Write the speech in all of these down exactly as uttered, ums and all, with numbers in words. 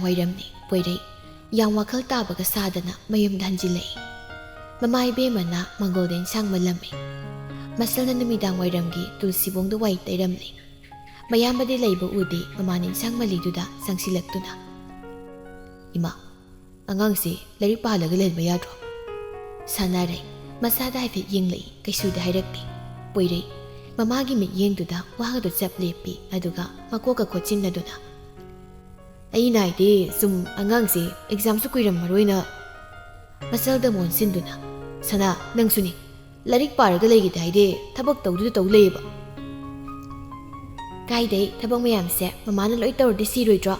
ꯋꯥꯏꯔꯝꯅꯤ꯫ ꯄꯣꯏꯔꯩ ꯌꯥꯝ ꯋꯥꯈꯜ ꯇꯥꯕꯒ ꯁꯥꯗꯅ ꯃꯌꯨꯝꯗ ꯍꯟꯖꯤꯜꯂꯛꯏ꯫ ꯃꯃꯥ ꯏꯕꯦꯝꯃꯅ ꯃꯪꯒꯣꯜꯗ ꯏꯟꯁꯥꯡ ꯃꯜꯂꯝꯃꯤ꯫ ꯃꯁꯜꯅ ꯅꯨꯃꯤꯗꯥꯡ ꯋꯥꯏꯔꯝꯒꯤ ꯇꯨꯜꯁꯤꯕꯣꯡꯗ ꯋꯥꯏ ꯇꯩꯔꯝꯂꯤ꯫ ꯃꯌꯥꯝꯕꯗꯤ ꯂꯩꯕ ꯎꯗꯦ, ꯃꯃꯥꯅ ꯏꯟꯁꯥꯡ ꯃꯜꯂꯤꯗꯨꯗ ꯆꯪꯁꯤꯜꯂꯛꯇꯨꯅ, "ꯏꯃꯥ, ꯑꯉꯥꯡꯁꯤ ꯂꯥꯏꯔꯤꯛ ꯄꯥꯍꯜꯂꯒ ꯂꯩꯍꯟꯕ ꯌꯥꯗ꯭ꯔꯣ?" ꯁꯥꯟꯅꯔꯩ ꯃꯁꯥꯗ ꯍꯥꯏꯐꯦꯠ ꯌꯦꯡꯂꯛꯏ, ꯀꯩꯁꯨꯗꯤ ꯍꯥꯏꯔꯛꯇꯦ꯫ ꯄꯣꯏꯔꯩ ꯃꯃꯥꯒꯤ ꯃꯤꯠꯌꯦꯡꯗꯨꯗ ꯋꯥꯒꯗꯣ ꯆꯞ ꯂꯦꯞꯄꯤ, ꯑꯗꯨꯒ ꯃꯀꯣꯛꯀ ꯈꯣꯠꯆꯤꯟꯅꯗꯨꯅ, "ꯑꯩꯅ ꯍꯥꯏꯗꯤ ꯁꯨꯝ ꯑꯉꯥꯡꯁꯦ ꯑꯦꯛꯖꯥꯝꯁꯨ ꯀꯨꯏꯔꯝꯃꯔꯣꯏꯅ"꯫ ꯃꯁꯜꯗ ꯑꯃꯨꯛ ꯑꯣꯟꯁꯤꯟꯗꯨꯅ, "ꯁꯅꯥ, ꯅꯪꯁꯨꯅꯦ, ꯂꯥꯏꯔꯤꯛ ꯄꯥꯔꯒ ꯂꯩꯒꯦꯗꯤ ꯍꯥꯏꯗꯦ, ꯊꯕꯛ ꯇꯧꯗꯨꯗ ꯇꯧ ꯂꯩꯌꯦꯕ"꯫ "ꯀꯥꯏꯗꯩ ꯊꯕꯛ ꯃꯌꯥꯝꯁꯦ ꯃꯃꯥꯅ ꯂꯣꯏ ꯇꯧꯔꯗꯤ ꯁꯤꯔꯣꯏꯗ꯭ꯔꯣ?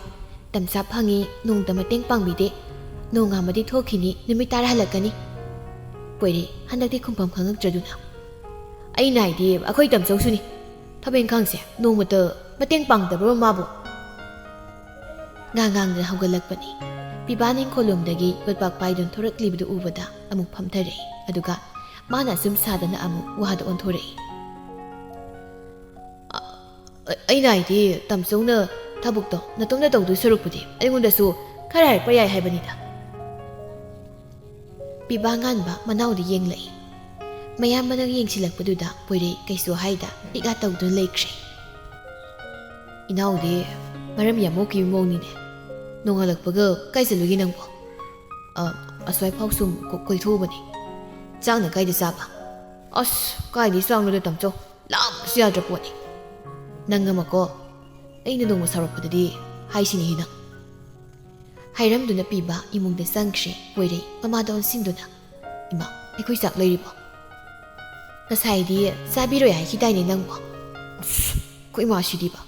ꯇꯝꯆꯥ ꯐꯪꯉꯤ, ꯅꯣꯡꯇ ꯃꯇꯦꯡ ꯄꯥꯡꯕꯤꯗꯦ꯫ ꯅꯣꯡꯉꯥꯟꯕꯗꯤ ꯊꯣꯛꯈꯤꯅꯤ, ꯅꯨꯃꯤꯠ ꯇꯥꯔ ꯍꯜꯂꯛꯀꯅꯤ"꯫ ꯄꯣꯏꯔꯩ ꯍꯟꯗꯛꯇꯤ ꯈꯨꯝꯐꯝ ꯈꯪꯉꯛꯇ꯭ꯔꯗꯨꯅ, "ꯑꯩꯅ ꯍꯥꯏꯗꯤ ꯑꯩꯈꯣꯏ ꯇꯝꯆꯧꯁꯨꯅꯤ, ꯊꯕꯛ ꯏꯪꯈꯥꯡꯁꯦ ꯅꯣꯡꯃꯇ ꯃꯇꯦꯡ ꯄꯥꯡꯗꯕ꯭ꯔꯣ ꯃꯥꯕꯨ?" ꯉꯥꯡ ꯉꯥꯡꯗꯨꯅ ꯍꯧꯒꯠꯂꯛꯄꯅꯤ꯫ ꯄꯤꯕꯥꯅ ꯏꯪꯈꯣꯜꯂꯣꯝꯗꯒꯤ ꯌꯣꯠꯄꯥꯛ ꯄꯥꯏꯗꯨꯅ ꯊꯣꯔꯛꯂꯤꯕꯗꯨ ꯎꯕꯗ ꯑꯃꯨꯛ ꯐꯝꯊꯔꯛꯏ, ꯑꯗꯨꯒ ꯃꯥꯅ ꯑꯁꯨꯝ ꯁꯥꯗꯅ ꯑꯃꯨꯛ ꯋꯥꯗ ꯑꯣꯟꯊꯣꯔꯛꯏ꯫ "ꯑ-, ꯑ-, ꯑꯩꯅ ꯍꯥꯏꯗꯤ, ꯇꯝꯆꯧꯅ ꯊꯕꯛꯇꯣ ꯅꯇꯣꯝꯇ ꯇꯧꯗꯣꯏ ꯁꯔꯨꯛꯄꯨꯗꯤ ꯑꯩꯉꯣꯟꯗꯁꯨ ꯈꯔ ꯍꯥꯏꯔꯛꯄ ꯌꯥꯏ ꯍꯥꯏꯕꯅꯤꯗ"꯫ ꯄꯤꯕꯥ ꯉꯥꯟꯕ ꯃꯅꯥꯎꯗ ꯌꯦꯡꯂꯛꯏ꯫ ꯃꯌꯥꯝꯕꯅ ꯌꯦꯡꯁꯤꯜꯂꯛꯄꯗꯨꯗ ꯄꯣꯏꯔꯩ ꯀꯩꯁꯨ ꯍꯥꯏꯗ ꯏꯛ ꯇꯧꯗꯨꯅ ꯂꯩꯈ꯭ꯔꯦ꯫ "ꯏꯅꯥꯎꯗꯤ ꯃꯔꯝ ꯌꯥꯝ ꯃꯣꯛꯈꯤꯕ ꯃꯑꯣꯡꯅꯤꯅꯦ꯫ ꯅꯣꯡꯉꯥꯜꯂꯛꯄꯒ ꯀꯥꯏ ꯆꯠꯂꯨꯒꯦ ꯅꯪꯕꯣ?" "ꯑ, ꯑꯁ꯭ꯋꯥꯏꯐꯥꯎ ꯁꯨꯝ ꯀꯣ-, ꯀꯣꯏꯊꯣꯛꯎꯕꯅꯤ"꯫ "ꯆꯥꯛꯅ ꯀꯥꯏꯗ ꯆꯥꯕ?" "ꯑꯁ, ꯀꯥꯏꯗꯩ ꯆꯥꯛꯅꯣꯗ ꯇꯝꯆꯧ, ꯂꯥꯝꯕꯁꯨ ꯌꯥꯗ꯭ꯔ ꯄꯣꯠꯅꯤ꯫ ꯅꯪ ꯑꯃꯀꯣ, ꯑꯩꯅ ꯅꯣꯡꯃ ꯁꯥꯎꯔꯛꯄꯗꯗꯤ ꯍꯥꯏꯁꯤꯅꯤ ꯅꯪ"꯫ ꯍꯥꯏꯔꯝꯗꯨꯅ ꯄꯤꯕ ꯏꯃꯨꯡꯗ ꯆꯪꯈ꯭ꯔꯦ꯫ ꯄꯣꯏꯔꯩ ꯃꯃꯥꯗ ꯑꯣꯟꯁꯤꯟꯗꯨꯅ, "ꯏꯃꯥ, ꯑꯩꯈꯣꯏ ꯆꯥꯛ ꯂꯩꯔꯤꯕꯣ? ꯉꯁꯥꯏꯗꯤ ꯆꯥꯕꯤꯔꯣꯏ ꯍꯥꯏꯈꯤꯗꯥꯏꯅꯦ ꯅꯪꯕꯣ?" "ꯑꯁ, ꯑꯩꯈꯣꯏ ꯏꯃꯥꯁꯤꯗꯤꯕ"꯫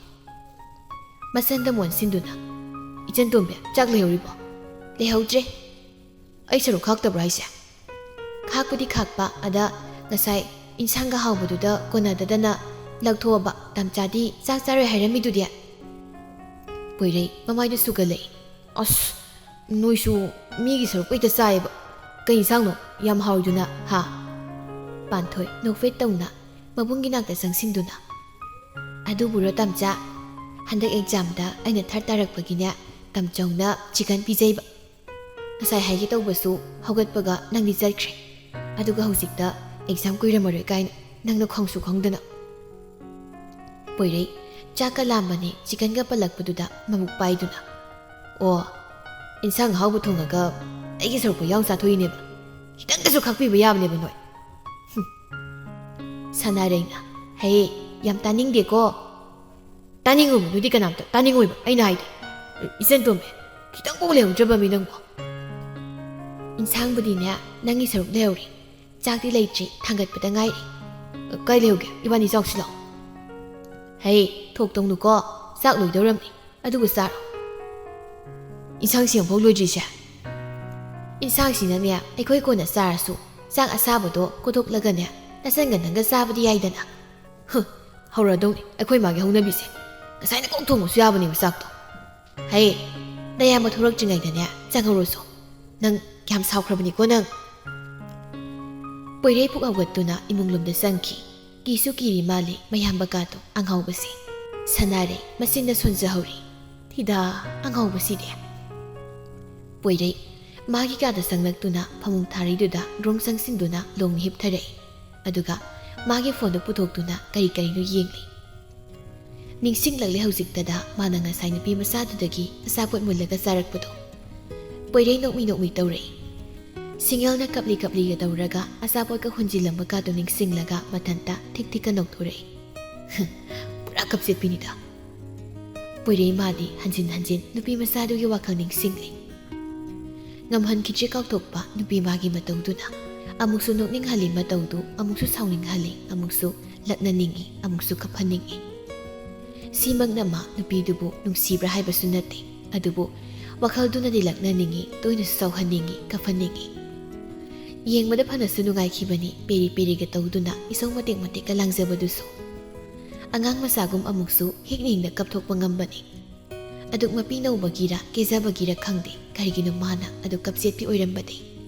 ꯃꯆꯟꯗ ꯑꯃꯨꯛ ꯑꯣꯟꯁꯤꯟꯗꯨꯅ, "ꯏꯆꯟ ꯇꯣꯝꯕꯤ, ꯆꯥꯛ ꯂꯩꯍꯧꯔꯤꯕꯣ?" "ꯂꯩꯍꯧꯗ꯭ꯔꯦ"꯫ "ꯑꯩ ꯁꯔꯨꯛ ꯈꯥꯛꯇꯕ꯭ꯔꯣ ꯍꯥꯏꯁꯦ?" "ꯈꯥꯛꯄꯨꯗꯤ ꯈꯥꯛꯄ, ꯑꯗ ꯉꯁꯥꯏ ꯏꯟꯁꯥꯡꯒ ꯍꯥꯎꯕꯗꯨꯗ ꯀꯣꯟꯅꯗꯗꯅ ꯂꯧꯊꯣꯛꯑꯕ꯫ ꯇꯝꯆꯥꯗꯤ ꯆꯥꯛ ꯆꯥꯔꯣꯏ ꯍꯥꯏꯔꯝꯃꯤꯗꯨꯗꯤ"꯫ ꯄꯣꯏꯔꯩ ꯃꯃꯥꯏꯗꯨ ꯁꯨꯒꯠꯂꯛꯏ꯫ "ꯑꯁ, ꯅꯣꯏꯁꯨ ꯃꯤꯒꯤ ꯁꯔꯨꯛ ꯍꯦꯛꯇ ꯆꯥꯏꯌꯦꯕ꯫ ꯀꯩ ꯏꯟꯁꯥꯡꯅꯣ ꯌꯥꯝ ꯍꯥꯎꯔꯤꯗꯨꯅ, ꯍꯥ?" ꯄꯥꯟꯊꯣꯏ ꯅꯣꯛꯐꯦꯠ ꯇꯧꯅ ꯃꯕꯨꯡꯒꯤ ꯅꯥꯛꯇ ꯆꯪꯁꯤꯟꯗꯨꯅ, "ꯑꯗꯨꯕꯨꯔꯣ ꯇꯝꯆꯥ, ꯍꯟꯗꯛ ꯑꯦꯛꯖꯥꯝꯗ ꯑꯩꯅ ꯊꯥꯔꯠ ꯇꯥꯔꯛꯄꯒꯤꯅꯦ, ꯌꯥꯝ ꯆꯥꯎꯅ ꯆꯤꯀꯟ ꯄꯤꯖꯩꯕ꯫ ꯉꯁꯥꯏ ꯍꯥꯏꯒꯦ ꯇꯧꯕꯁꯨ ꯍꯧꯒꯠꯄꯒ ꯅꯪꯗꯤ ꯆꯠꯈ꯭ꯔꯦ꯫ ꯑꯗꯨꯒ ꯍꯧꯖꯤꯛꯇ ꯑꯦꯛꯖꯥꯝ ꯀꯨꯏꯔꯝꯃꯔꯣꯏ ꯀꯥꯏꯅ ꯅꯪꯅ ꯈꯪꯁꯨ ꯈꯪꯗꯅ꯫ ꯄꯣꯏꯔꯩ ꯆꯥꯛꯀ ꯂꯥꯝꯕꯅꯦ ꯆꯤꯀꯟꯒ ꯄꯜꯂꯛꯄꯗꯨꯗ ꯃꯕꯨꯛ ꯄꯥꯏꯗꯨꯅ꯫ ꯑꯣ, ꯏꯟꯁꯥꯡ ꯑꯍꯥꯎꯕ ꯊꯣꯡꯉꯒ ꯑꯩꯒꯤ ꯁꯔꯨꯛꯄ ꯌꯥꯎ ꯆꯥꯊꯣꯛꯏꯅꯦꯕ꯫ ꯈꯤꯇꯪꯗꯁꯨ ꯈꯥꯛꯄꯤꯕ ꯌꯥꯕꯅꯦꯕ ꯅꯣꯏ꯫ ꯍꯨꯝ꯫ ꯁꯅꯥꯔꯩꯅ, ꯍꯦ, ꯌꯥꯝ ꯇꯥꯅꯤꯡꯗꯦꯀꯣ꯫ ꯇꯥꯅꯤꯡꯉꯨꯕꯗꯨꯗꯤ ꯀꯅꯥꯝꯇ ꯇꯥꯅꯤꯡꯉꯣꯏꯕ ꯑꯩꯅ ꯍꯥꯏꯗꯤ꯫ ꯏꯆꯟ ꯇꯣꯝꯕꯤ, ꯈꯤꯇꯪꯐꯥꯎ ꯂꯩꯍꯧꯗ꯭ꯔꯕ ꯃꯤ ꯅꯪꯕꯣ꯫ ꯏꯟꯁꯥꯡꯕꯨꯗꯤꯅꯦ ꯅꯪꯒꯤ ꯁꯔꯨꯛ ꯂꯩꯍꯧꯔꯤ꯫ ꯆꯥꯛꯇꯤ ꯂꯩꯇ꯭ꯔꯤ, ꯊꯥꯡꯒꯠꯄꯗ ꯉꯥꯏꯔꯤ꯫ ꯀꯥꯏ ꯂꯩꯍꯧꯒꯦ? ꯏꯕꯥꯅꯤ ꯆꯥꯎꯁꯤ ꯂꯥꯛꯑꯣ꯫ ꯍꯩ, ꯊꯣꯛ ꯇꯧꯅꯨꯀꯣ, ꯆꯥꯛ ꯂꯣꯏꯗꯧꯔꯝꯅꯤ, ꯑꯗꯨꯒ ꯆꯥꯔꯣ꯫ ꯏꯟꯁꯥꯡꯁꯤ ꯑꯃꯐꯥꯎ ꯂꯣꯏꯗ꯭ꯔꯤꯁꯦ꯫ ꯏꯟꯁꯥꯡꯁꯤꯅꯅꯦ ꯑꯩꯈꯣꯏ ꯀꯣꯟꯅ ꯆꯥꯔꯁꯨ, ꯆꯥꯛ ꯑꯁꯥꯕꯗꯣ ꯀꯣꯊꯣꯛꯂꯒꯅꯦ ꯅꯆꯟꯒ ꯅꯪꯒ ꯆꯥꯕꯗꯤ ꯌꯥꯏꯗꯅ꯫ ꯍꯨ, ꯍꯧꯔꯗꯧꯅꯤ ꯑꯩꯈꯣꯏ ꯃꯥꯒꯤ ꯍꯧꯅꯕꯤꯁꯦ꯫ ꯉꯁꯥꯏꯅ ꯀꯣꯛ ꯊꯣꯡꯉꯁꯨ ꯌꯥꯕꯅꯦꯕ ꯆꯥꯛꯇꯣ꯫ ꯍꯩ, ꯅꯌꯥꯝꯕ ꯊꯣꯔꯛꯇ꯭ꯔꯤꯉꯩꯗꯅꯦ ꯆꯪꯍꯧꯔꯣꯁꯨ꯫ ꯅꯪ ꯌꯥꯝ ꯁꯥꯎꯈ꯭ꯔꯕꯅꯤꯀꯣ ꯅꯪ꯫ ꯄꯣꯏꯔꯩ ꯄꯨꯛ ꯍꯧꯒꯠꯇꯨꯅ ꯏꯃꯨꯡ ꯂꯣꯝꯗ ꯆꯪꯈꯤ꯫ ꯀꯤꯁꯨ ꯀꯤꯔꯤ ꯃꯥꯜꯂꯤ ꯃꯌꯥꯝꯕ ꯀꯥꯗꯣ ꯑꯉꯥꯎꯕꯁꯦ꯫ ꯁꯅꯥꯔꯩ ꯃꯆꯤꯟꯗ ꯁꯣꯟꯖꯍꯧꯔꯤ꯫ ꯊꯤꯗꯥ, ꯑꯉꯥꯎꯕꯁꯤꯗꯤ꯫ ꯄꯣꯏꯔꯩ ꯃꯥꯒꯤ ꯀꯥꯗ ꯆꯪꯂꯛꯇꯨꯅ ꯐꯃꯨꯡ ꯊꯥꯔꯤꯗꯨꯗ ꯔꯣꯡ ꯆꯪꯁꯤꯟꯗꯨꯅ ꯂꯣꯡꯅ ꯍꯤꯞꯊꯔꯛꯏ꯫ ꯑꯗꯨꯒ ꯃꯥꯒꯤ ꯐꯣꯟꯗꯨ ꯄꯨꯊꯣꯛꯇꯨꯅ ꯀꯔꯤ ꯀꯔꯤꯅꯣ ꯌꯦꯡꯂꯤ꯫ ꯅꯤꯡꯁꯤꯡꯂꯛꯂꯦ ꯍꯧꯖꯤꯛꯇꯗ ꯃꯥꯅ ꯉꯁꯥꯏ ꯅꯨꯄꯤ ꯃꯆꯥꯗꯨꯗꯒꯤ ꯑꯆꯥꯄꯣꯠ ꯃꯨꯜꯂꯒ ꯆꯥꯔꯛꯄꯗꯣ꯫ ꯄꯣꯏꯔꯩ ꯅꯣꯛꯃꯤ ꯅꯣꯛꯃꯤ ꯇꯧꯔꯛꯏ꯫ ꯁꯤꯡꯒꯦꯜꯅ ꯀꯞꯂꯤ ꯀꯞꯂꯤꯒ ꯇꯧꯔꯒ ꯑꯆꯥꯄꯣꯠꯀ ꯍꯨꯟꯖꯤꯜꯂꯝꯕ ꯀꯥꯗꯣ ꯅꯤꯡꯁꯤꯡꯂꯒ ꯃꯊꯟꯇ ꯊꯤꯛ ꯊꯤꯛꯀ ꯅꯣꯛꯊꯣꯔꯛꯏ꯫ ꯄꯨꯔꯥ ꯀꯞꯆꯦꯠꯄꯤꯅꯤꯗ꯫ ꯄꯣꯏꯔꯩ ꯃꯥꯗꯤ ꯍꯟꯖꯤꯟ ꯍꯟꯖꯤꯟ ꯅꯨꯄꯤ ꯃꯆꯥꯗꯨꯒꯤ ꯋꯥꯈꯜ ꯅꯤꯡꯁꯤꯡꯂꯤ꯫ ꯉꯝꯍꯟꯈꯤꯗ꯭ꯔꯦ ꯀꯥꯎꯊꯣꯛꯄ ꯅꯨꯄꯤ ꯃꯥꯒꯤ ꯃꯇꯧꯗꯨꯅ꯫ ꯑꯃꯨꯛꯁꯨ ꯅꯣꯛꯅꯤꯡꯍꯜꯂꯤ ꯃꯇꯧꯗꯨ, ꯑꯃꯨꯛꯁꯨ ꯁꯥꯎꯅꯤꯡꯍꯜꯂꯤ, ꯑꯃꯨꯛꯁꯨ ꯂꯛꯅꯅꯤꯡꯏ, ꯑꯃꯨꯛꯁꯨ ꯀꯞꯍꯟꯅꯤꯡꯏ꯫ ꯁꯤꯃꯛꯅ ꯃꯥ ꯅꯨꯄꯤꯗꯨꯕꯨ ꯅꯨꯡꯁꯤꯕ꯭ꯔꯥ ꯍꯥꯏꯕꯁꯨ ꯅꯠꯇꯦ, ꯑꯗꯨꯕꯨ ꯋꯥꯈꯜꯗꯨꯅꯗꯤ ꯂꯛꯅꯅꯤꯡꯏ, ꯇꯣꯏꯅꯁꯨ ꯁꯥꯎꯍꯟꯅꯤꯡꯏ, ꯀꯞꯍꯟꯅꯤꯡꯏ꯫ ꯌꯦꯡꯕꯗ ꯐꯅꯁꯨ ꯅꯨꯡꯉꯥꯏꯈꯤꯕꯅꯤ, ꯄꯦꯔꯤ ꯄꯦꯔꯤꯒ ꯇꯧꯗꯨꯅ ꯏꯁꯧ ꯃꯇꯦꯛ ꯃꯇꯦꯛꯀ ꯂꯥꯡꯖꯕꯗꯨꯁꯨ꯫ ꯑꯉꯥꯡ ꯃꯆꯥꯒꯨꯝ ꯑꯃꯨꯛꯁꯨ ꯍꯤꯛꯅ ꯍꯤꯛꯅ ꯀꯞꯊꯣꯛꯄ ꯉꯝꯕꯅꯤ꯫ ꯑꯗꯨꯛ ꯃꯄꯤ ꯅꯧꯕꯒꯤꯔ ꯀꯦꯖꯕꯒꯤꯔ ꯈꯪꯗꯦ, ꯀꯔꯤꯒꯤꯅꯣ ꯃꯥꯅ ꯑꯗꯨꯛ ꯀꯞꯆꯦꯠꯄꯤ ꯑꯣꯏꯔꯝꯕꯗꯤ?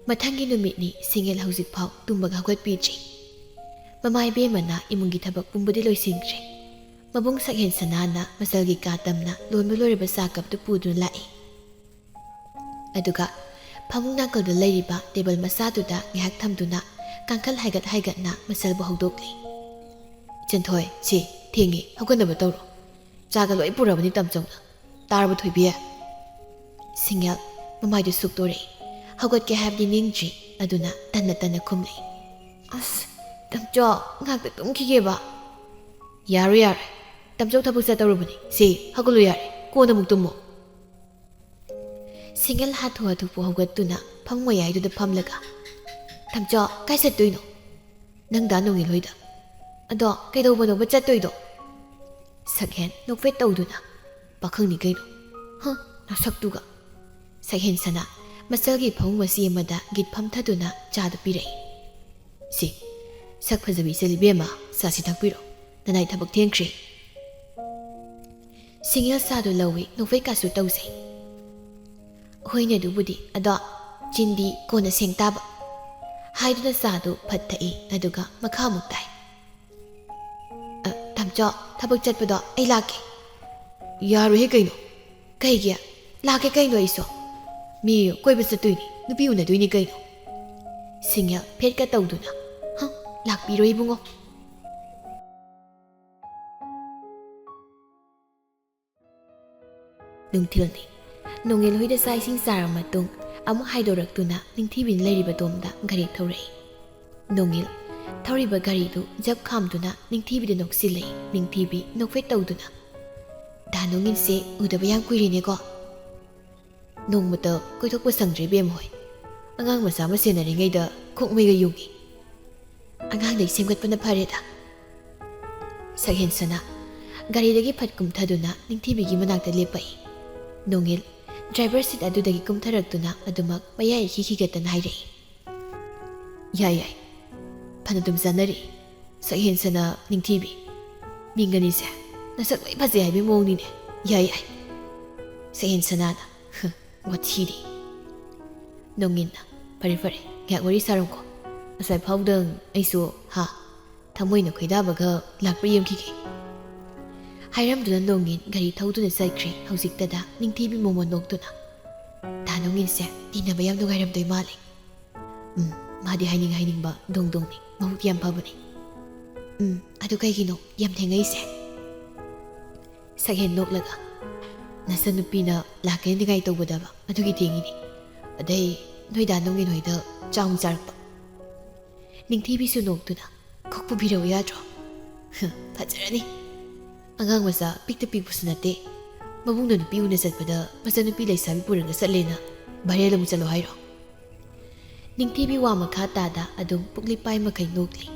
ꯃꯊꯪꯒꯤ ꯅꯨꯃꯤꯠꯅꯤ ꯁꯤꯡꯒꯦꯜ ꯍꯧꯖꯤꯛꯐꯥꯎ ꯇꯨꯝꯕꯒ ꯍꯧꯒꯠꯄꯤꯗ꯭ꯔꯤ꯫ ꯃꯃꯥ ꯏꯕꯦꯝꯃꯅ ꯏꯃꯨꯡꯒꯤ ꯊꯕꯛ ꯄꯨꯝꯕꯗꯤ ꯂꯣꯏꯁꯤꯟꯈ꯭ꯔꯦ꯫ ꯃꯕꯨꯡ ꯁꯛꯍꯦꯟ ꯁꯅꯥꯅ ꯃꯆꯜꯒꯤ ꯀꯥ ꯇꯝꯅ ꯂꯣꯟꯕ ꯂꯣꯏꯔꯕ ꯆꯥ ꯀꯞꯇꯨ ꯄꯨꯗꯨꯅ ꯂꯥꯛꯏ꯫ ꯑꯗꯨꯒ ꯐꯃꯨꯡ ꯅꯥꯀꯜꯗ ꯂꯩꯔꯤꯕ ꯇꯦꯕꯜ ꯃꯆꯥꯗꯨꯗ ꯉꯥꯏꯍꯥꯛ ꯊꯝꯗꯨꯅ ꯀꯥꯡꯈꯜ ꯍꯥꯏꯒꯠ ꯍꯥꯏꯒꯠꯅ ꯃꯆꯜꯕꯨ ꯍꯧꯗꯣꯛꯂꯤ꯫ "ꯏꯆꯟꯊꯣꯏ, ꯁꯤ ꯊꯦꯡꯉꯤ, ꯍꯧꯒꯠꯅꯕ ꯇꯧꯔꯣ꯫ ꯆꯥꯒ ꯂꯣꯏ ꯄꯨꯔꯕꯅꯤ ꯇꯝꯆꯧꯅ꯫ ꯇꯥꯔꯕ ꯊꯣꯏꯕꯤ?" ꯁꯤꯡꯉꯦꯜ ꯃꯃꯥꯏꯗꯨ ꯁꯨꯛꯇꯣꯔꯛꯏ꯫ ꯍꯧꯒꯠꯀꯦ ꯍꯥꯏꯕꯗꯤ ꯅꯤꯡꯗ꯭ꯔꯤ, ꯑꯗꯨꯅ ꯇꯟꯅ ꯇꯟꯅ ꯈꯨꯝꯂꯤ꯫ "ꯑꯁ, ꯇꯝꯆꯧ, ꯉꯥꯛꯇ ꯇꯨꯝꯈꯤꯒꯦꯕ꯫" "ꯌꯥꯔꯣꯏ, ꯌꯥꯔꯣꯏ꯫ ꯇꯝꯆꯧ ꯊꯕꯛ ꯆꯠꯇꯧꯔꯨꯕꯅꯤ꯫ ꯁꯤ, ꯍꯧꯒꯠꯂꯨ ꯌꯥꯔꯦ꯫ ꯀꯣꯟꯅ ꯑꯃꯨꯛ ꯇꯨꯝꯃꯣ꯫" ꯁꯤꯡꯉꯦꯜ ꯍꯥꯊꯨ ꯍꯥꯊꯨ ꯍꯧꯒꯠꯇꯨꯅ ꯐꯃꯨꯡ ꯃꯌꯥꯏꯗꯨꯗ ꯐꯝꯂꯒ, "ꯇꯝꯆꯧ, ꯀꯥꯏ ꯆꯠꯇꯣꯏꯅꯣ?" "ꯅꯪ ꯗꯥ ꯅꯣꯡꯉꯤꯜ ꯍꯣꯏꯗ꯫" "ꯑꯗꯣ ꯀꯩꯗꯧꯕꯅꯣꯕ ꯆꯠꯇꯣꯏꯗꯣ?" ꯁꯛꯍꯦꯟ ꯅꯣꯛꯐꯦꯠ ꯇꯧꯗꯨꯅ, "ꯄꯥꯈꯪꯅꯤ ꯀꯩꯅꯣ꯫ ꯍ, ꯅꯁꯛꯇꯨꯒ꯫" ꯁꯛꯍꯦꯟ ꯁꯅꯥ ꯃꯆꯜꯒꯤ ꯐꯃꯨꯡ ꯃꯆꯤ ꯑꯃꯗ ꯒꯤꯠ ꯐꯝꯊꯗꯨꯅ ꯆꯥꯗꯨ ꯄꯤꯔꯛꯏ꯫ "ꯁꯤ, ꯁꯛ ꯐꯖꯕꯤ ꯏꯆꯜ ꯏꯕꯦꯝꯃ, ꯆꯥꯁꯤ ꯊꯛꯄꯤꯔꯣ꯫ ꯅꯅꯥꯏ ꯊꯕꯛ ꯊꯦꯡꯈ꯭ꯔꯦ꯫" ꯁꯤꯡꯉꯦꯜ ꯆꯥꯗꯨ ꯂꯧꯏ, ꯅꯣꯛꯐꯦꯠꯀꯁꯨ ꯇꯧꯖꯩ꯫ "ꯍꯣꯏꯅꯦ ꯑꯗꯨꯕꯨꯗꯤ, ꯑꯗꯣ ꯆꯤꯟꯗꯤ ꯀꯣꯟꯅ ꯁꯦꯡ ꯇꯥꯕ꯫" ꯍꯥꯏꯗꯨꯅ ꯆꯥꯗꯨ ꯐꯠ ꯊꯛꯏ, ꯑꯗꯨꯒ ꯃꯈꯥ ꯑꯃꯨꯛ ꯇꯥꯏ꯫ "ꯑ, ꯇꯥꯃꯣꯆꯧ, ꯊꯕꯛ ꯆꯠꯄꯗꯣ ꯑꯩ ꯂꯥꯛꯀꯦ꯫" "ꯌꯥꯔꯣꯏꯍꯦ ꯀꯩꯅꯣ꯫" "ꯀꯩꯒꯤ? ꯂꯥꯛꯀꯦ ꯀꯩꯅꯣ ꯑꯩꯁꯨ꯫" "ꯃꯤ ꯀꯣꯏꯕ ꯆꯠꯇꯣꯏꯅꯤ, ꯅꯨꯄꯤ ꯎꯅꯗꯣꯏꯅꯤ ꯀꯩꯅꯣ꯫" ꯁꯤꯡꯉꯦꯜ ꯐꯦꯠꯀ ꯇꯧꯗꯨꯅ, "ꯍ, ꯂꯥꯛꯄꯤꯔꯣꯏ ꯏꯕꯨꯡꯉꯣ꯫" ꯅꯨꯡꯊꯤꯜꯅꯤ꯫ ꯅꯣꯡꯉꯤꯜ ꯍꯣꯏꯗ ꯆꯥꯛ ꯏꯁꯤꯡ ꯆꯥꯔꯕ ꯃꯇꯨꯡ, ꯑꯃꯨꯛ ꯍꯥꯏꯗꯣꯔꯛꯇꯨꯅ ꯅꯤꯡꯊꯤꯕꯤꯅ ꯂꯩꯔꯤꯕ ꯗꯣꯝꯗ ꯒꯥꯔꯤ ꯊꯧꯔꯛꯏ꯫ ꯅꯣꯡꯉꯤꯜ ꯊꯧꯔꯤꯕ ꯒꯥꯔꯤꯗꯨ ꯖꯞ ꯈꯥꯝꯗꯨꯅ ꯅꯤꯡꯊꯤꯕꯤꯗ ꯅꯣꯛꯁꯤꯜꯂꯛꯏ꯫ ꯅꯤꯡꯊꯤꯕꯤ ꯅꯣꯛꯐꯦꯠ ꯇꯧꯗꯨꯅ, "ꯗꯥ ꯅꯣꯡꯉꯤꯜꯁꯦ ꯎꯗꯕ ꯌꯥꯝ ꯀꯨꯏꯔꯦꯅꯦꯀꯣ꯫ ꯅꯣꯡꯃꯇ ꯀꯣꯏꯊꯣꯛꯄ ꯁꯪꯗ꯭ꯔꯦ ꯏꯕꯦꯝꯃ ꯍꯣꯏ꯫ ꯑꯉꯥꯡ ꯃꯆꯥ ꯑꯃ ꯁꯦꯟꯅꯔꯤꯉꯩꯗ ꯈꯣꯡꯃꯩꯒ ꯌꯨꯡꯉꯤ꯫ ꯑꯉꯥꯡꯗꯩ ꯁꯦꯝꯒꯠꯄꯅ ꯐꯔꯦꯗ꯫" ꯁꯛꯍꯦꯟ ꯁꯅꯥ ꯒꯥꯔꯤꯗꯒꯤ ꯐꯠ ꯀꯨꯝꯊꯗꯨꯅ ꯅꯤꯡꯊꯤꯕꯤꯒꯤ ꯃꯅꯥꯛꯇ ꯂꯦꯞꯄꯛꯏ꯫ ꯅꯣꯡꯉꯤꯜ ꯗ꯭ꯔꯥꯏꯚꯔ ꯁꯤꯠ ꯑꯗꯨꯗꯒꯤ ꯀꯨꯝꯊꯔꯛꯇꯨꯅ ꯑꯗꯨꯃꯛ ꯃꯌꯥꯏ ꯏꯈꯤ ꯈꯤꯒꯠꯇꯅ ꯍꯥꯏꯔꯛꯏ꯫ "ꯌꯥꯏ, ꯌꯥꯏ꯫ ꯐꯅ ꯑꯗꯨꯝ ꯆꯥꯟꯅꯔꯛꯏ꯫ ꯁꯛꯍꯦꯟ ꯁꯅꯥ, ꯅꯤꯡꯊꯤꯕꯤ꯫ ꯃꯤꯡ ꯑꯅꯤꯁꯦ ꯅꯁꯛ ꯂꯣꯏ ꯐꯖꯩ ꯍꯥꯏꯕꯒꯤ ꯃꯑꯣꯡꯅꯤꯅꯦ꯫ ꯌꯥꯏ, ꯌꯥꯏ꯫" ꯁꯛꯍꯦꯟ ꯁꯅꯥꯅ, "ꯋꯥꯊꯤꯗꯤ꯫" ꯅꯣꯡꯉꯤꯟꯅ, "ꯐꯔꯦ, ꯐꯔꯦ, ꯉꯥꯏꯍꯥꯛ ꯋꯥꯔꯤ ꯁꯥꯔꯝꯀꯣ꯫ ꯉꯁꯥꯏ ꯐꯥꯎꯗꯪ ꯑꯩꯁꯨ, ꯍꯥ?" ꯊꯃꯣꯏꯅ ꯈꯣꯏꯗꯥꯕꯒ ꯂꯥꯛꯄ꯭ꯔꯥ ꯌꯦꯡꯈꯤꯒꯦ꯫ ꯍꯥꯏꯔꯝꯗꯨꯅ ꯅꯣꯡꯉꯤꯟ ꯒꯥꯔꯤ ꯊꯧꯗꯨꯅ ꯆꯠꯈ꯭ꯔꯦ꯫ ꯍꯧꯖꯤꯛꯇꯗ ꯅꯤꯡꯊꯤꯕꯤ ꯃꯣꯃꯣꯟ ꯅꯣꯛꯇꯨꯅ, "ꯗꯥ ꯅꯣꯡꯉꯤꯟꯁꯦ ꯇꯤꯟꯅꯕ ꯌꯥꯝ ꯅꯨꯡꯉꯥꯏꯔꯝꯗꯣꯏ ꯃꯥꯜꯂꯦ꯫ ꯎꯝ, ꯃꯥꯗꯤ ꯍꯥꯏꯅꯤꯡ ꯍꯥꯏꯅꯤꯡꯕ ꯗꯣꯡ ꯗꯣꯡꯅꯤ, ꯃꯕꯨꯛꯇꯤ ꯌꯥꯝ ꯐꯕꯅꯦ꯫ ꯎꯝ, ꯑꯗꯨ ꯀꯩꯒꯤꯅꯣ ꯌꯥꯝ ꯊꯦꯡꯉꯛꯏꯁꯦ?" ꯁꯛꯍꯦꯟ ꯅꯣꯛꯂꯒ, "ꯅꯆꯟꯅꯨꯄꯤꯅ ꯂꯥꯛꯀꯦꯅ ꯅꯤꯡꯉꯥꯏ ꯇꯧꯕꯗꯕ, ꯑꯗꯨꯒꯤ ꯊꯦꯡꯉꯤꯅꯤ꯫ ꯑꯗꯩ ꯅꯣꯏ ꯗꯥ ꯅꯣꯡꯉꯤꯟ ꯍꯣꯏꯗ ꯆꯥꯛ ꯑꯃꯨꯛ ꯆꯥꯔꯛꯄ?" ꯅꯤꯡꯊꯤꯕꯤꯁꯨ ꯅꯣꯛꯇꯨꯅ, "ꯈꯣꯛ ꯄꯨꯕꯤꯔꯛꯎ ꯌꯥꯗ꯭ꯔꯣ?" "ꯐꯖꯔꯅꯤ꯫ ꯑꯉꯥꯡ ꯃꯆꯥ ꯄꯤꯛꯇ ꯄꯤꯛꯄꯁꯨ ꯅꯠꯇꯦ꯫ ꯃꯕꯨꯡꯅ ꯅꯨꯄꯤ ꯎꯅ ꯆꯠꯄꯗ ꯃꯆꯟꯅꯨꯄꯤ ꯂꯩꯁꯥꯕꯤ ꯄꯨꯔꯒ ꯆꯠꯂꯦꯅ ꯚꯥꯏꯔꯦꯜ ꯑꯃꯨꯛ ꯆꯠꯂꯣ ꯍꯥꯏꯔꯣ?" ꯅꯤꯡꯊꯤꯕꯤ ꯋꯥ ꯃꯈꯥ ꯇꯥꯗ ꯑꯗꯨꯝ ꯄꯨꯛꯂꯤꯄꯥꯏ ꯃꯈꯩ ꯅꯣꯛꯂꯤ꯫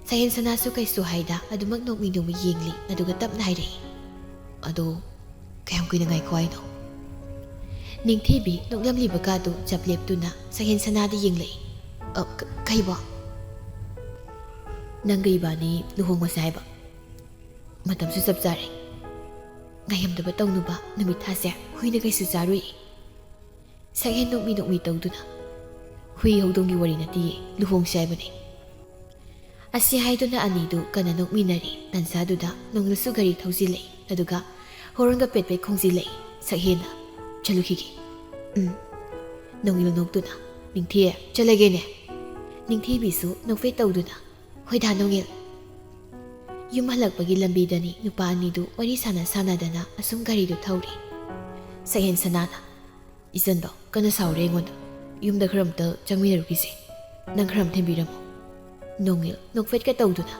ꯁꯛꯍꯦꯟ ꯁꯅꯥꯁꯨ ꯀꯩꯁꯨ ꯍꯥꯏꯗ ꯑꯗꯨꯃꯛ ꯅꯣꯛꯃꯤ ꯅꯣꯛꯃꯤ ꯌꯦꯡꯂꯤ, ꯑꯗꯨꯒ ꯇꯞꯅ ꯍꯥꯏꯔꯛꯏ, "ꯑꯗꯣ ꯀꯌꯥꯝ ꯀꯨꯏꯅ ꯉꯥꯏꯈꯣ ꯍꯥꯏꯅꯣ?" ꯅꯤꯡꯊꯤꯕꯤ ꯅꯣꯛꯂꯝꯂꯤꯕ ꯀꯥꯗꯨ ꯆꯞ ꯂꯦꯞꯇꯨꯅ ꯁꯛꯍꯦꯟ ꯁꯅꯥꯗ ꯌꯦꯡꯂꯛꯏ꯫ "ꯑ, ꯀ-, ꯀꯩꯕꯣ?" "ꯅꯪꯒ ꯏꯕꯥꯅꯤ ꯂꯨꯍꯣꯡꯉꯁꯦ ꯍꯥꯏꯕ꯫ ꯃꯇꯝꯁꯨ ꯆꯞ ꯆꯥꯔꯦ꯫ ꯉꯥꯏꯉꯝꯗꯕ ꯇꯧꯅꯨꯕ, ꯅꯨꯃꯤꯠ ꯊꯥꯁꯦ ꯍꯨꯏꯅ ꯀꯩꯁꯨ ꯆꯥꯔꯨꯏ꯫" ꯁꯛꯍꯦꯟ ꯅꯣꯛꯃꯤ ꯅꯣꯛꯃꯤ ꯇꯧꯗꯨꯅ, "ꯍꯨꯏ ꯍꯧꯗꯣꯡꯒꯤ ꯋꯥꯔꯤ ꯅꯠꯇꯤꯌꯦ, ꯂꯨꯍꯣꯡꯁꯦ ꯍꯥꯏꯕꯅꯦ꯫" ꯑꯁꯤ ꯍꯥꯏꯗꯨꯅ ꯑꯅꯤꯗꯨ ꯀꯟꯅ ꯅꯣꯛꯃꯤꯟꯅꯔꯤ꯫ ꯇꯟꯖꯥꯗꯨꯗ ꯅꯣꯡꯉꯤꯜꯁꯨ ꯒꯥꯔꯤ ꯊꯧꯖꯤꯜꯂꯛꯏ, ꯑꯗꯨꯒ ꯍꯣꯔꯣꯟꯒ ꯄꯦꯠ ꯄꯦꯠ ꯈꯣꯡꯖꯤꯜꯂꯛꯏ꯫ ꯁꯛꯍꯦꯟꯅ, "ꯆꯠꯂꯨꯈꯤꯒꯦ꯫" "ꯎꯝ꯫" ꯅꯣꯡꯉꯤꯜ ꯅꯣꯛꯇꯨꯅ, "ꯅꯤꯡꯊꯤ, ꯆꯠꯂꯒꯦꯅꯦ꯫" ꯅꯤꯡꯊꯤꯕꯤꯁꯨ ꯅꯣꯛꯐꯦꯠ ꯇꯧꯗꯨꯅ, "ꯍꯣꯏꯗ ꯅꯣꯡꯉꯤꯜ꯫" ꯌꯨꯝ ꯍꯜꯂꯛꯄꯒꯤ ꯂꯝꯕꯤꯗꯅꯤ ꯅꯨꯄꯥ ꯑꯅꯤꯗꯨ ꯋꯥꯔꯤ ꯁꯥꯟꯅ ꯁꯥꯟꯅꯗꯅ ꯑꯁꯨꯝ ꯒꯥꯔꯤꯗꯨ ꯊꯧꯔꯤ꯫ ꯁꯛꯍꯦꯟ ꯁꯅꯥꯅ, "ꯏꯆꯟꯗꯣ ꯀꯟꯅ ꯁꯥꯎꯔꯦ ꯑꯩꯉꯣꯟꯗ꯫ ꯌꯨꯝꯗ ꯈꯔ ꯑꯝꯇ ꯆꯪꯃꯤꯟꯅꯔꯨꯈꯤꯁꯦ꯫ ꯅꯪ ꯈꯔ ꯑꯝ ꯊꯤꯟꯕꯤꯔꯝꯃꯣ꯫" ꯅꯣꯡꯉꯤꯜ ꯅꯣꯛꯐꯦꯠꯀ ꯇꯧꯗꯨꯅ,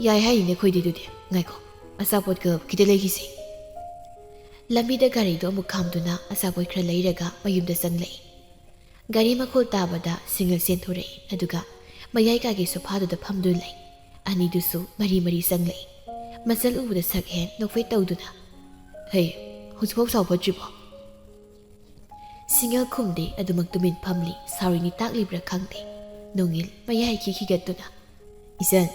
"ꯌꯥꯏ ꯍꯥꯏꯔꯤꯅꯦ ꯑꯩꯈꯣꯏꯗꯤ ꯑꯗꯨꯗꯤ꯫ ꯉꯥꯏꯈꯣ, ꯑꯆꯥꯄꯣꯠꯀ ꯈꯤꯇ ꯂꯩꯈꯤꯁꯦ꯫" ꯂꯝꯕꯤꯗ ꯒꯥꯔꯤꯗꯨ ꯑꯃꯨꯛ ꯈꯥꯝꯗꯨꯅ ꯑꯆꯥꯄꯣꯠ ꯈꯔ ꯂꯩꯔꯒ ꯃꯌꯨꯝꯗ ꯆꯪꯂꯛꯏ꯫ ꯒꯥꯔꯤ ꯃꯈꯣꯜ ꯇꯥꯕꯗ ꯁꯤꯡꯉꯜ ꯆꯦꯟꯊꯣꯔꯛꯏ, ꯑꯗꯨꯒ ꯃꯌꯥꯏ ꯀꯥꯒꯤ ꯁꯣꯐꯥꯗꯨꯗ ꯐꯝꯗꯨꯅ ꯂꯩ꯫ ꯑꯅꯤꯗꯨꯁꯨ ꯃꯔꯤ ꯃꯔꯤ ꯆꯪꯂꯛꯏ꯫ ꯃꯆꯜ ꯎꯕꯗ ꯁꯛꯍꯦꯟ ꯅꯣꯛꯐꯦꯠ ꯇꯧꯗꯨꯅ, "ꯍꯩ, ꯍꯧꯖꯤꯛꯐꯥꯎ ꯁꯥꯎ ꯐꯠꯇ꯭ꯔꯤꯕꯣ?" ꯁꯤꯡꯉꯜ ꯈꯨꯝꯗꯦ, ꯑꯗꯨꯃꯛ ꯇꯨꯃꯤꯟ ꯐꯝꯂꯤ꯫ ꯁꯥꯎꯔꯤꯅꯤ ꯇꯥꯛꯂꯤꯕ꯭ꯔꯥ ꯈꯪꯗꯦ꯫ ꯅꯣꯡꯉꯤꯜ ꯃꯌꯥꯏ ꯏꯈꯤ ꯈꯤꯒꯠꯇꯨꯅ, "ꯏꯆꯟ,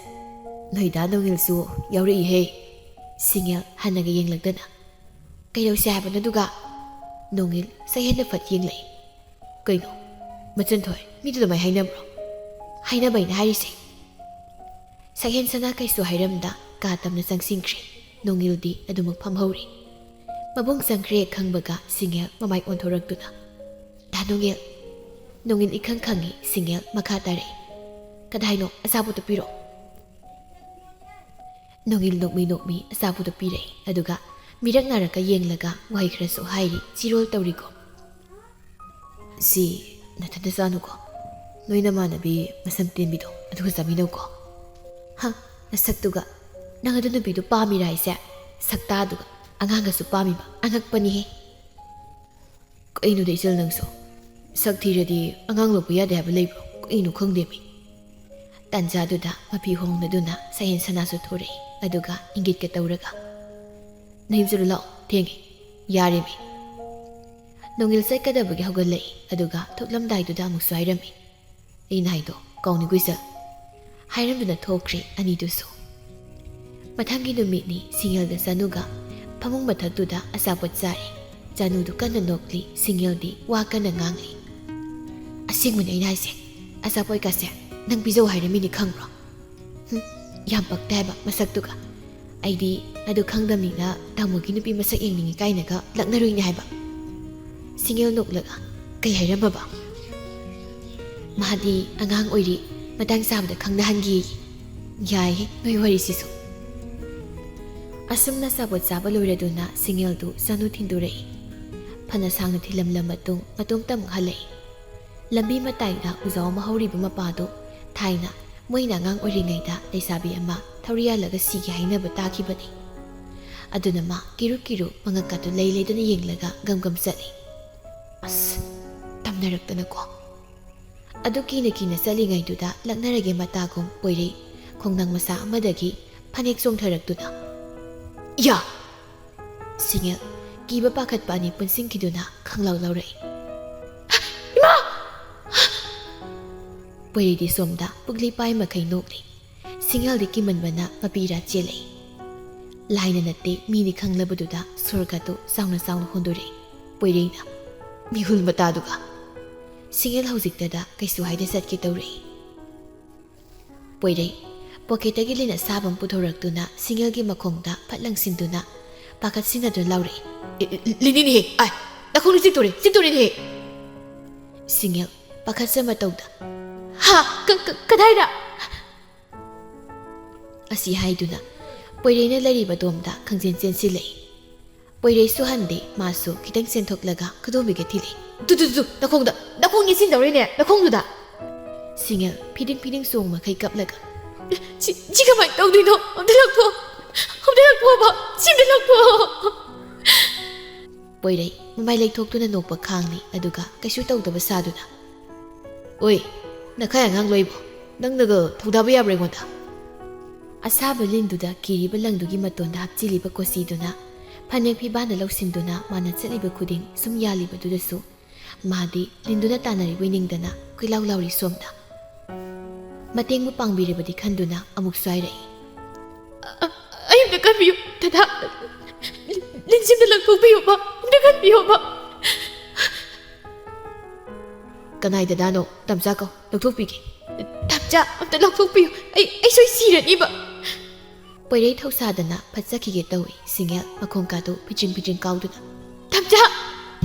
ꯅꯣꯏꯗꯥ ꯅꯣꯡꯉꯤꯜꯁꯨ ꯌꯥꯎꯔꯛꯏꯍꯦ꯫" ꯁꯤꯡꯉꯜ ꯍꯟꯅꯒ ꯌꯦꯡꯂꯛꯇꯅ, "ꯀꯩꯗꯧꯁꯦ ꯍꯥꯏꯕꯅꯣ ꯑꯗꯨꯒ?" ꯅꯣꯡꯉꯤꯜ ꯁꯛꯍꯦꯟꯗ ꯐꯠ ꯌꯦꯡꯂꯛꯏ꯫ "ꯀꯩꯅꯣ, ꯃꯆꯟꯊꯣꯏ, ꯃꯤꯗꯨ ꯑꯗꯨꯃꯥꯏ ꯍꯥꯏꯅꯕ꯭ꯔꯣ?" "ꯍꯥꯏꯅꯕꯩꯅ ꯍꯥꯏꯔꯤꯁꯦ꯫" ꯁꯛꯍꯦꯟ ꯁꯅꯥ ꯀꯩꯁꯨ ꯍꯥꯏꯔꯝꯗ ꯀꯥ ꯇꯝꯅ ꯆꯪꯁꯤꯟꯈ꯭ꯔꯦ꯫ ꯅꯣꯡꯏꯜꯗꯤ ꯑꯗꯨꯃꯛ ꯐꯝꯍꯧꯔꯤ꯫ ꯃꯕꯨꯡ ꯆꯪꯈ꯭ꯔꯦ ꯈꯪꯕꯒ ꯁꯤꯡꯉꯦꯜ ꯃꯃꯥꯏ ꯑꯣꯟꯊꯣꯔꯛꯇꯨꯅ, "ꯗꯥ ꯅꯣꯡꯏꯜ, ꯅꯣꯡꯏꯜ ꯏꯈꯪ ꯈꯪꯉꯤ ꯁꯤꯡꯉꯦꯜ ꯃꯈꯥ ꯇꯥꯔꯛꯏ꯫ ꯀꯗꯥꯏꯅꯣ? ꯑꯆꯥꯄꯣꯠꯇꯣ ꯄꯤꯔꯛꯑꯣ꯫" ꯅꯣꯡꯏꯜ ꯅꯣꯛꯃꯤ ꯅꯣꯛꯃꯤ ꯑꯆꯥꯄꯣꯠꯇꯣ ꯄꯤꯔꯛꯏ, ꯑꯗꯨꯒ ꯃꯤꯔꯛ ꯅꯥꯔꯛꯀ ꯌꯦꯡꯂꯒ ꯋꯥꯍꯩ ꯈꯔꯁꯨ ꯍꯥꯏꯔꯤ, ꯆꯤꯔꯣꯜ ꯇꯧꯔꯤꯀꯣ꯫ "ꯁꯤ ꯅꯊꯟꯇ ꯆꯥꯅꯨꯀꯣ, ꯅꯣꯏ ꯅꯃꯥꯟꯅꯕꯤ ꯃꯁꯝ ꯇꯦꯟꯕꯤꯗꯣ ꯑꯗꯨꯒ ꯆꯥꯃꯤꯟꯅꯧꯀꯣ꯫" "ꯍ, ꯅꯁꯛꯇꯨꯒ, ꯅꯪ ꯑꯗꯨ ꯅꯨꯄꯤꯗꯨ ꯄꯥꯝꯃꯤꯔ ꯍꯥꯏꯁꯦ? ꯁꯛꯇꯥꯗꯨꯒ ꯑꯉꯥꯡꯒꯁꯨ ꯄꯥꯝꯃꯤꯕ, ꯑꯉꯛꯄꯅꯤꯍꯦ꯫" "ꯀꯩꯅꯣꯗ ꯏꯆꯜ ꯅꯪꯁꯨ? ꯁꯛ ꯊꯤꯔꯗꯤ ꯑꯉꯥꯡ ꯂꯧꯕ ꯌꯥꯗꯦ ꯍꯥꯏꯕ ꯂꯩꯕ꯭ꯔꯣ? ꯀꯩꯅꯣ ꯈꯪꯗꯦꯃꯤ꯫" ꯇꯥꯟꯖꯥꯗꯨꯗ ꯃꯐꯤ ꯍꯣꯡꯂꯗꯨꯅ ꯁꯛꯍꯦꯟ ꯁꯅꯥꯁꯨ ꯊꯣꯔꯛꯏ, ꯑꯗꯨꯒ ꯏꯪꯒꯤꯠꯀ ꯇꯧꯔꯒ, "ꯅꯌꯨꯝ ꯆꯠꯂꯨ ꯂꯥꯛꯑꯣ, ꯊꯦꯡꯉꯦ꯫" "ꯌꯥꯔꯦꯃꯤ꯫" ꯅꯣꯡꯏꯜ ꯆꯠꯀꯗꯕꯒꯤ ꯍꯧꯒꯠꯂꯛꯏ, ꯑꯗꯨꯒ ꯊꯣꯛꯂꯝꯗꯥꯏꯗꯨꯗ ꯑꯃꯨꯛꯁꯨ ꯍꯥꯏꯔꯝꯃꯤ, "ꯑꯩꯅ ꯍꯥꯏꯗꯣ ꯀꯥꯎꯅꯤꯀꯣ ꯏꯆꯜ꯫" ꯍꯥꯏꯔꯝꯗꯨꯅ ꯊꯣꯛꯈ꯭ꯔꯦ ꯑꯅꯤꯗꯨꯁꯨ꯫ ꯃꯊꯪꯒꯤ ꯅꯨꯃꯤꯠꯅꯤ, ꯁꯤꯡꯉꯦꯜꯒ ꯆꯅꯨꯒ ꯐꯃꯨꯡ ꯃꯊꯛꯇꯨꯗ ꯑꯆꯥꯄꯣꯠ ꯆꯥꯔꯤ꯫ ꯆꯅꯨꯗꯨ ꯀꯟꯅ ꯅꯣꯛꯂꯤ, ꯁꯤꯡꯉꯦꯜꯗꯤ ꯋꯥ ꯀꯟꯅ ꯉꯥꯡꯂꯤ꯫ "ꯑꯁꯦꯡꯕꯅꯤ ꯑꯩꯅ ꯍꯥꯏꯁꯦ, ꯑꯆꯥꯄꯣꯠꯀꯁꯦ ꯅꯪ ꯄꯤꯖꯧ ꯍꯥꯏꯔꯝꯃꯤꯅꯤ ꯈꯪꯕ꯭ꯔꯣ? ꯍꯨꯝ, ꯌꯥꯝ ꯄꯛꯇꯦ ꯍꯥꯏꯕ ꯃꯁꯛꯇꯨꯒ꯫ ꯑꯩꯗꯤ ꯑꯗꯨ ꯈꯪꯗꯕꯅꯤꯅ ꯇꯥꯃꯣꯒꯤ ꯅꯨꯄꯤ ꯃꯁꯛ ꯌꯦꯡꯅꯤꯡꯉꯤ ꯀꯥꯏꯅꯒ ꯂꯛꯅꯔꯨꯏꯅꯦ ꯍꯥꯏꯕ꯫" ꯁꯤꯡꯉꯦꯜ ꯅꯣꯛꯂꯒ, "ꯀꯩ ꯍꯥꯏꯔꯝꯃꯕ?" "ꯃꯥꯗꯤ ꯑꯉꯥꯡ ꯑꯣꯏꯔꯤ, ꯃꯇꯥꯡ ꯆꯥꯕꯗ ꯈꯪꯅꯍꯟꯒꯦꯌꯦ꯫" "ꯌꯥꯏꯍꯦ ꯅꯣꯏ ꯋꯥꯔꯤꯁꯤꯁꯨ꯫" ꯑꯁꯨꯝꯅ ꯑꯆꯥꯄꯣꯠ ꯆꯥꯕ ꯂꯣꯏꯔꯗꯨꯅ ꯁꯤꯡꯉꯦꯜꯗꯨ ꯆꯅꯨ ꯊꯤꯟꯗꯣꯔꯛꯏ꯫ ꯐꯅ ꯁꯥꯡꯅ ꯊꯤꯜꯂꯝꯂ ꯃꯇꯨꯡ ꯃꯇꯣꯝꯇ ꯑꯃꯨꯛ ꯍꯜꯂꯛꯏ꯫ ꯂꯝꯕꯤ ꯃꯇꯥꯏꯗ ꯎꯖꯥꯎ ꯑꯃ ꯍꯧꯔꯤꯕ ꯃꯄꯥꯗꯨ ꯊꯥꯏꯅ ꯃꯣꯏꯅ ꯑꯉꯥꯡ ꯑꯣꯏꯔꯤꯉꯩꯗ ꯂꯩꯁꯥꯕꯤ ꯑꯃ ꯊꯧꯔꯤ ꯌꯥꯜꯂꯒ ꯁꯤꯒꯦ ꯍꯥꯏꯅꯕ ꯇꯥꯈꯤꯕꯅꯤ꯫ ꯑꯗꯨꯅ ꯃꯥ ꯀꯤꯔꯨ ꯀꯤꯔꯨ ꯃꯉꯛꯀꯥꯗꯨ ꯂꯩ ꯂꯩꯗꯨꯅ ꯌꯦꯡꯂꯒ ꯒꯝ ꯒꯝ ꯆꯠꯂꯤ꯫ ꯑꯁ, ꯇꯝꯅꯔꯛꯇꯅꯀꯣ꯫ ꯑꯗꯨ ꯀꯤꯅ ꯀꯤꯅ ꯆꯠꯂꯤꯉꯩꯗꯨꯗ ꯂꯛꯅꯔꯒꯦ ꯃꯇꯥꯒꯨꯝ ꯄꯣꯏꯔꯩ ꯈꯣꯡꯅꯥꯡ ꯃꯆꯥ ꯑꯃꯗꯒꯤ ꯐꯅꯦꯛ ꯆꯣꯡꯊꯔꯛꯇꯨꯅ, "ꯌꯥ!" ꯁꯤꯡꯉꯦꯜ ꯀꯤꯕ ꯄꯥꯈꯠꯄ ꯑꯅꯤ ꯄꯨꯟꯁꯤꯟꯈꯤꯗꯨꯅ ꯈꯪꯂꯥꯎ ꯂꯥꯎꯔꯛꯏ꯫ "ꯏꯃꯥ!" ꯄꯣꯏꯔꯩꯗꯤ ꯁꯣꯝꯗ ꯄꯨꯛꯂꯤ ꯄꯥꯏ ꯃꯈꯩ ꯅꯣꯛꯂꯤ꯫ ꯁꯤꯡꯉꯦꯜꯗꯤ ꯀꯤꯃꯟꯕꯅ ꯃꯄꯤ ꯏꯔꯥ ꯆꯦꯜꯂꯛꯏ꯫ ꯂꯥꯏꯅ ꯅꯠꯇꯦ, ꯃꯤꯅꯤ ꯈꯪꯂꯕꯗꯨꯗ ꯁꯣꯔꯒꯗꯨ ꯆꯥꯎꯅ ꯆꯥꯎꯅ ꯍꯣꯟꯗꯣꯔꯛꯏ꯫ ꯄꯣꯏꯔꯩꯅ, "ꯃꯤꯍꯨꯜ ꯃꯇꯥꯗꯨꯒ!" ꯁꯤꯡꯉꯦꯜ ꯍꯧꯖꯤꯛꯇꯗ ꯀꯩꯁꯨ ꯍꯥꯏꯗ ꯆꯠꯀꯦ ꯇꯧꯔꯛꯏ꯫ ꯄꯣꯏꯔꯩ, ꯄꯣꯀꯦꯠꯇꯒꯤ ꯂꯤꯟ ꯑꯁꯥꯕ ꯑꯃ ꯄꯨꯊꯣꯔꯛꯇꯨꯅ ꯁꯤꯡꯉꯦꯜꯒꯤ ꯃꯈꯣꯡꯗ ꯐꯠ ꯂꯪꯁꯤꯟꯗꯨꯅ ꯄꯥꯈꯠꯁꯤꯟꯅꯗꯨꯅ ꯂꯥꯎꯔꯛꯏ꯫ "ꯑꯦ, ꯑꯦ, ꯂꯤꯟꯅꯤꯅꯦꯍꯦ! ꯑꯥꯏ, ꯅꯈꯣꯡꯗ ꯆꯤꯛꯇꯣꯔꯦ, ꯆꯤꯛꯇꯣꯔꯦꯅꯦꯍꯦ!" ꯁꯤꯡꯉꯦꯜ ꯄꯥꯈꯠꯆ ꯃꯇꯧꯗ, "ꯍꯥ? ꯀ-, ꯀ-, ꯀꯗꯥꯏꯗ?" ꯑꯁꯤ ꯍꯥꯏꯗꯨꯅ ꯄꯣꯏꯔꯩꯅ ꯂꯩꯔꯤꯕ ꯗꯣꯝꯗ ꯈꯪꯆꯦꯟ ꯆꯦꯟꯁꯤꯜꯂꯛꯏ꯫ ꯄꯣꯏꯔꯩꯁꯨ ꯍꯟꯗꯦ, ꯃꯥꯁꯨ ꯈꯤꯇꯪ ꯆꯦꯟꯊꯣꯛꯂꯒ ꯈꯨꯗꯣꯝꯕꯤꯒ ꯊꯤꯜꯂꯛꯏ꯫ "ꯇꯨ, ꯇꯨ, ꯇꯨ, ꯇꯨ, ꯅꯈꯣꯡꯗ, ꯅꯈꯣꯡ ꯌꯦꯠꯁꯤꯟꯗꯧꯔꯤꯅꯦ, ꯅꯈꯣꯡꯗꯨꯗ!" ꯁꯤꯡꯉꯦꯜ ꯐꯤꯗꯤꯡ ꯐꯤꯗꯤꯡ ꯆꯣꯡ ꯃꯈꯩ ꯀꯞꯂꯒ, "ꯁꯤ, ꯁꯤ ꯀꯃꯥꯏꯅ ꯇꯧꯗꯣꯏꯅꯣ? ꯑꯝꯇ ꯂꯧꯊꯣꯛꯑꯣ, ꯑꯝꯇ ꯂꯧꯊꯣꯛꯑꯣꯕ, ꯁꯤ ꯑꯝꯇ ꯂꯧꯊꯣꯛꯑꯣ!" ꯄꯣꯏꯔꯩ ꯃꯃꯥꯏ ꯂꯩꯊꯣꯛꯇꯨꯅ ꯅꯣꯛꯄ ꯈꯥꯡꯂꯤ, ꯑꯗꯨꯒ ꯀꯩꯁꯨ ꯇꯧꯗꯕ ꯁꯥꯗꯨꯅ, "ꯑꯣꯏ, ꯅꯈꯥꯏ ꯑꯉꯥꯡ ꯂꯣꯏꯕꯣ, ꯅꯪꯅꯒ ꯊꯧꯗꯥꯕ ꯌꯥꯕ꯭ꯔꯥ ꯑꯩꯉꯣꯟꯗ?" ꯑꯁꯥꯕ ꯂꯤꯟꯗꯨꯗ ꯀꯤꯔꯤꯕ ꯂꯪꯗꯨꯒꯤ ꯃꯇꯣꯟꯗ ꯍꯥꯞꯆꯤꯜꯂꯤꯕ ꯀꯣꯆꯤꯗꯨꯅ ꯐꯅꯦꯛ ꯐꯤꯕꯥꯟꯗ ꯂꯧꯁꯤꯟꯗꯨꯅ ꯃꯥꯅ ꯆꯠꯂꯤꯕ ꯈꯨꯗꯤꯡ ꯁꯨꯝ ꯌꯥꯜꯂꯤꯕꯗꯨꯗꯁꯨ ꯃꯥꯗꯤ ꯂꯤꯟꯗꯨꯅ ꯇꯥꯟꯅꯔꯤꯕꯣꯏ ꯅꯤꯡꯗꯅ ꯀꯣꯏꯂꯥꯎ ꯂꯥꯎꯔꯤ ꯁꯣꯝꯗ꯫ ꯃꯇꯦꯡꯕꯨ ꯄꯥꯡꯕꯤꯔꯕꯗꯤ ꯈꯟꯗꯨꯅ ꯑꯃꯨꯛꯁꯨ ꯍꯥꯏꯔꯛꯏ꯫ "ꯑ-, ꯑꯩ ꯑꯝꯇ ꯀꯟꯕꯤꯌꯨ, ꯗꯗꯥ꯫ ꯂꯤꯟꯁꯤ ꯑꯝꯇ ꯂꯪꯊꯣꯛꯄꯤꯌꯨꯕ, ꯑꯝꯇ ꯀꯟꯕꯤꯌꯨꯕ꯫" "ꯀꯅꯥꯏ ꯗꯗꯥꯅꯣ? ꯇꯝꯆꯥ ꯀꯧ, ꯂꯧꯊꯣꯛꯄꯤꯒꯦ꯫" "ꯇꯝꯆꯥ, ꯑꯝꯇ ꯂꯧꯊꯣꯛꯄꯤꯌꯨ, ꯑꯩ, ꯑꯩ ꯁꯣꯏ ꯁꯤꯔꯅꯤꯕ꯫" ꯄꯣꯏꯔꯩ ꯊꯧꯁꯥꯗꯅ ꯐꯠꯆꯈꯤꯒꯦ ꯇꯧꯏ꯫ ꯁꯤꯡꯉꯦꯜ ꯃꯈꯣꯡꯀꯥꯗꯨ ꯐꯤꯆꯤꯡ ꯐꯤꯆꯤꯡ ꯀꯥꯎꯗꯨꯅ, "ꯇꯝꯆꯥ!